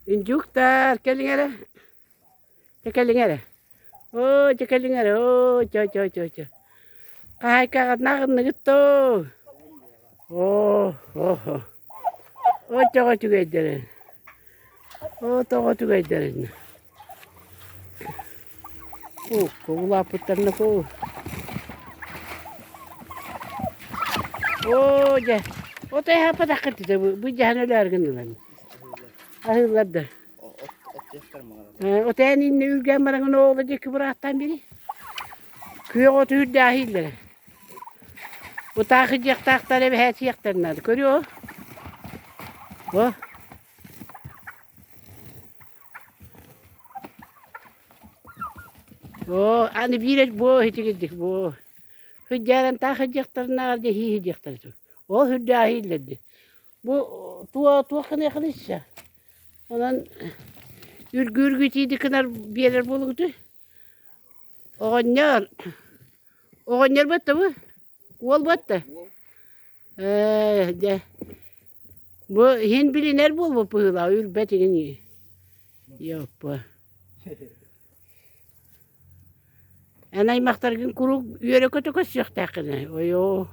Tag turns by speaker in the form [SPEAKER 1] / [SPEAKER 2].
[SPEAKER 1] Индюктар, кэлиҥ эрэ. Дьэ кэлиҥ эрэ. Оо, дьэ кэлиҥ эрэ. Оо, чо чо чо чо. Хаһаайкаҕытын аҕынныгыт доо. Оо, оо. Оо, тоҕо үчүгэйдэрин. Оо, тоҕо үчүгэйдэрин. Куукка улааппыттарына куу. Оо, дьэ. Отой аһааппатаххыт дии, бу дьаһан өлөөр гыннылар. Аһыыллар да. Отээн иннэ үргээн бараҥын оҕолор диэки бырааттаан бири. Күөх оту үрдэ аһыыллара. Утаахы дьиэхтаахтар эбэһээт сиэхтэрин наада. Көрүө. О. Оо, аны биир буо итигирдик буо. Хүддээрэн таах дьиэхтэринээҕэр дьэ хии дьиэхтэр. Ол үрдэ аһыыллар дии. Бу туо туох гыныаххын исчэ. Онон үргү-үргү итиини гынар биэрэр буолугутуй. Оҕонньор, оҕонньор буотта бу? Уол буотта? Ээ, дьэ. Бу иһин билинэр буолбут быһыылаах, үрбэт иҥин Йоппа. Эн аймахтаргын куруук үөрэ-көтө көрсүөхтээххин ээ. Ойоо.